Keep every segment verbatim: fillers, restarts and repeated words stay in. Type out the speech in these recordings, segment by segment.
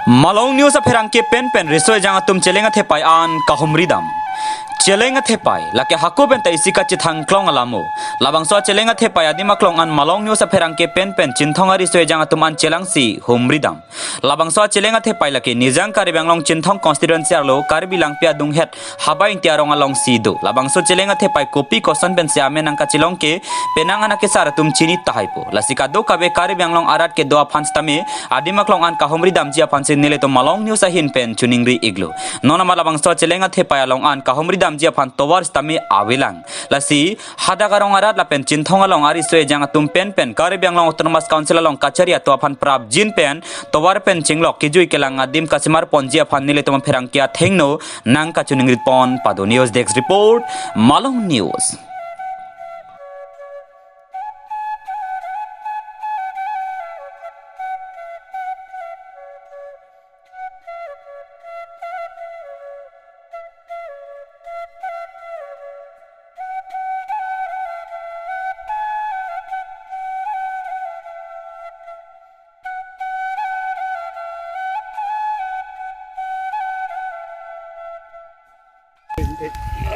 Malong News apherangke pen pen riso ejang atum cheleng athepai an kahumri dam. Cheleng athepai, lake hako pen ta isi kachethang klong alamo. Labangso cheleng athepai adim aklong an Malong News apherangke pen pen Chinthong ariso ejang atum an chelangsi humri dam. Labangso cheleng athepai lake Nijang Karbi Anglong Chinthong constituency arlo Karbi Langpi adunghet Haba Ingti arong alongsi do. Labangso cheleng athepai kopi koson pensi amen nangkachelong ke penang anak kesar atum chini tahaipo. Lasi kadokave Karbi Anglong arat kedo aphan sitame adim aklong an kahumri damji aphansi nelitum Malong News ahin pen choningri iklo. Non amat labangso cheleng athepai along an kahumri damji aphan tovar sitame avelang. Lasi hadak arong arat lapen Chinthong along ariso ejang atum pen pen Karbi Anglong Autonomous Council along kachari atum aphan prapjin pen tovar pen chinglok kejui kelang adim kasemar ponji aphan nelitum apherangke athengno nangkachoningri pon pado. News Desk Report, Malong News.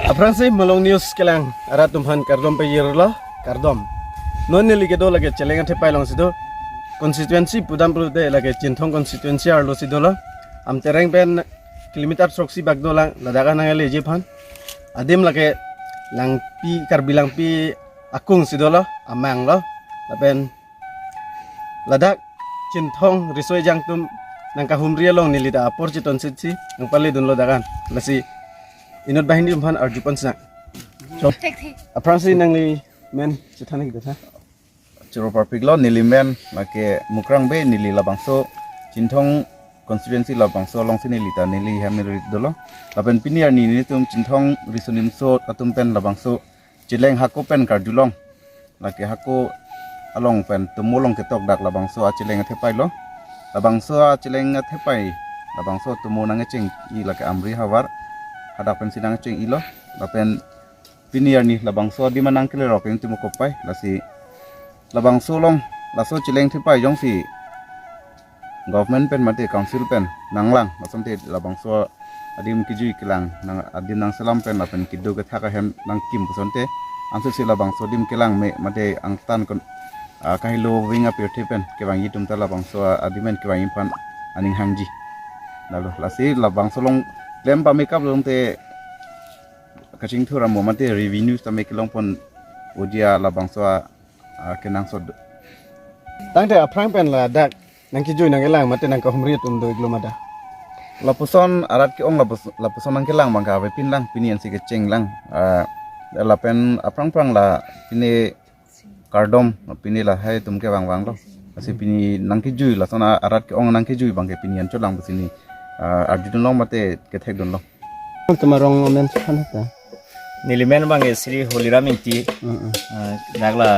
Aphrangsi Malong News kelang arat atum aphan kardom pajirlo, kardom. Non neli kedo lake cheleng athepai alongsi do. Constituency pudam pulote lake Chinthong constituency arlosi dolo. Amtereng pen kilometer throksi bak dolang, ladak an nangkeleji aphan. Adim lake Langpi, Karbi Langpi akungsi dolo, amanglo. Lapen ladak Chinthong riso ejang atum nangkahumri along neli ta apor chetonsitsi nangpaledunlo dak an. Lasi inut banghini atum aphan arju pon sina. So, aphrangsi nangli men chethan ik detha. Choro parpiklo, neli men lake Mukrang Bey, neli labangso Chinthong constituency labangso alongsi neli ta neli hem neli dolo. Lapen pini arni nelitum Chinthong riso nimso atum pen labangso cheleng hako pen karjulong. Lake hako along pen tomo along ketok dak labangso acheleng athepai lo. Labangso acheleng athepai, labangso tomo nangkecheng-i lake Amri havar. Hadak pensi nangkecheng-ilo. Lapen pini arni labangso adim an nangkelerok pen tomo kopai. Lasi labangso along, laso cheleng athepai jongsi government pen mate council pen nanglang, lasonte labangso adim kejui kelang, nang adim nangselam pen lapen kedo kethak ahem nangkim pusonte, ansose labangso adim kelang me mate angtan kon, ah, kahelo wing apirthe pen kevangji atum ta labangso adim pen kevangji aphan aning hangji. Lalo, lasi labangso along klem pame kap longte kachingthur amo mate revenue tame kelong pon ojia labangso a, a kenangsot do. Tangte aphrang pen ladak nangkejui nangkelang mate nangkahumri atum do iklo ma da? Lapuson arat ke-ong lapus-, lapuson nangkelang abang ke avepin lang, pini ansi kecheng lang. Ah, lapen aphrang phrang la pini kardom, pini lahai atum kevang vanglo. Lasi pini nangkejui, lason a-, arat ke-ong nangkejui abang ke pini anchot lang pusini, ah, arjudunlong mate kethekdunlong. Nangtum arong amen chethan ta? Neli men abang ke Sri Holiram Ingti. Mm, mm. Ah, dak la,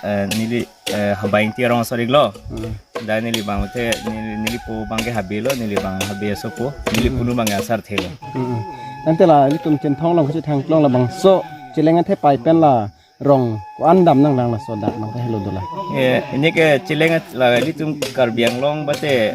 eh, neli, eh, Haba Ingti arong asor iklo. Mm. Dak neli abang te, neli, neli po abang ke Habe lo, neli abang Habe asopo, neli punu abang ke Asarthe lo. Mm, mm. Tangte la ilitum Chinthong along kachethang klong labangso cheleng athepai pen la rong ko-an dam nanglang laso dak nangkahelo dolang? Eh, ini ke cheleng at-, la ilitum Karbi Anglong mate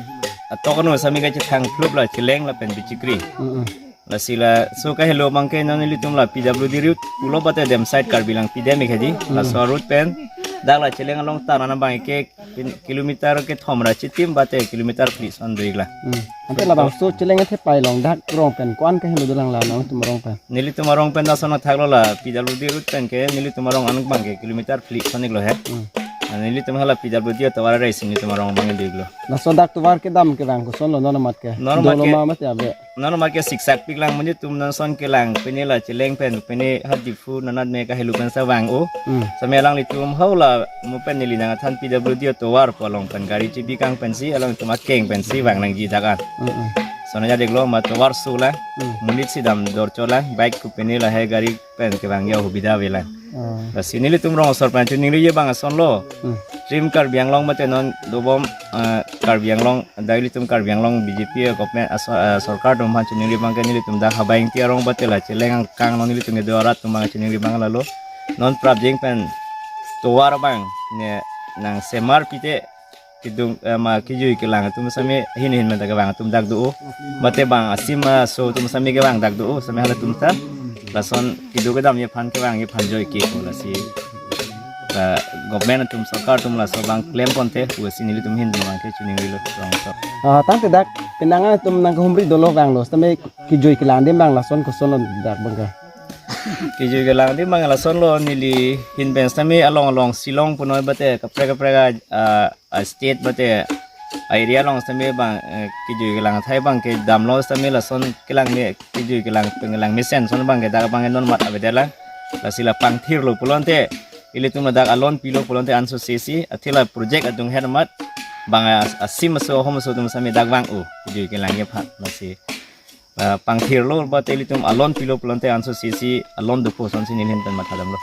atok ano sami kachethang phlup la cheleng lapen bichikri. Mm, mm. Lasi laso kahelo abang ke non ilitum la P W D route pulo mate dem side Karbi Langpi dem ik haji. Mm. Laso route pen dak la cheleng along tan an abang ke kin-, kilometer kethom ra chitim mate kilometer phli son do iklang. Hmm. Ante labangso cheleng athepai along dak rong pen ko-an kahelo dolang la nangtum arong pen? Nelitum arong pen lason athak lo la P W D route pen ke nelitum arong an abang ke kilometer phli son iklo he. Hmm. Ah, nelitum hala P W D atovar arai si nelitum arong abang do iklo. Laso dak tovar kedam kevang koson lo non amat ke? Non amat ke dolo ma mate ave? Non amat ke siksak piklang, monit atum non son kelang, pini la cheleng pen, pini ha Diphu nanat me kahelo pen sa vang o. Hmm. Same alanglitum hau la mo pen neli nangthan P W D atovar pu along pen gari chibi kang pensi, alangtum akeng pensi vang nangji dak an. Hmm, hmm. Son ajat iklo ma tovar su la, Hmm. monit si dam dorcho la, bike ko pini lahai gari pen kevang ya hubida avelang. Oh. Lasi nelitum rong asor pen choningri abang ason lo. Hmm. Trim Karbi Anglong mate non dobom, eh, Karbi Anglong, dak ilitum Karbi Anglong B J P government aso-, eh, sorkar atum aphan choningri abang ke nelitum dak Haba Ingti arong mate la cheleng angkang along nelitum kedo arat atum abang choningri abang lalo. Non prapjin pen tovar abang ne nangsemar pite kidung, eh, ma kijui kelang atum sami hin hin menta kevang atum dak do. Mate bang asim aso atum sami kevang dak do. Sami halatum ta. Lason kedo kedamji aphan kevangji aphan joike ko lasi. Eh, government atum, sorkar atum laso abang klem ponte, pusi nelitum hin abangke choningri lo, rong so. Ah, tangte dak penang atum nangkehumri dolo vanglo, sami kijui kelang adim abang lason kosonlo dak abangke. Kijui kelang adim abang lason lo, neli hin pen sami along along Shillong punoi mate kaprek kaprek a, a, a state mate a area along sami abang, eh, kijui kelang athai abangke damlo sami lason kelang me, kijui kelang pengelang mesen ason abangke dak abangke non mat avedet lang. Lasi la pangthirlo pulote, ilitum ladak alon pilo pulote anso sesi, athe la project adung her mat, bang a, asim aso ahom aso atum sami dak vang-o, kijui kelangji aphan lasi. Ah, pangthirlo mate ilitum alon pilo pulote anso sesi alon dopo asonsi neli hin pen mathadamlo.